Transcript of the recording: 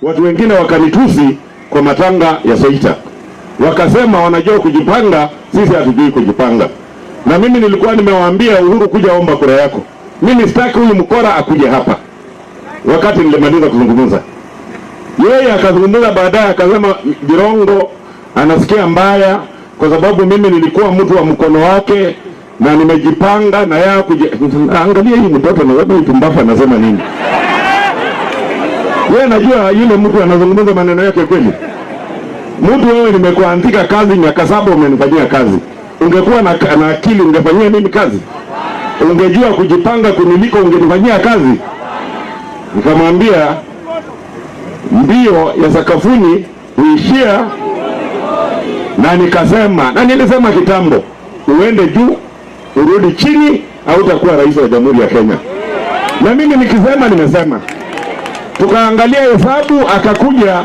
Watu wengine wakanitusi kwa matanga ya Soita, wakasema wanajua kujipanga, sisi hatujui kujipanga. Na mimi nilikuwa nimewaambia Uhuru, kuja omba kura yako. Mimi sitaki huyu mkora akuje hapa. Wakati nilimaliza kuzungumza, yeye akazungumza baadaye, akasema Jirongo anasikia mbaya kwa sababu mimi nilikuwa mtu wa mkono wake na nimejipanga na yeye kuja. Angalia hii mtoto na wewe pumbafu anasema nini? Yeye anajua yule mtu anazungumza maneno yake kweli? Mtu wewe, nimekuandika kazi miaka 7, umenifanyia kazi. Ungekuwa na akili ungefanyia mimi kazi? Ungejua kujipanga kuniliko ungenifanyia kazi? Nikamwambia mbio ya sakafuni huishia, na nikasema, na nilisema kitambo, uende juu urudi chini, hautakuwa rais wa Jamhuri ya Kenya. Na mimi nikisema nimesema. Tukaangalia hesabu, akakuja.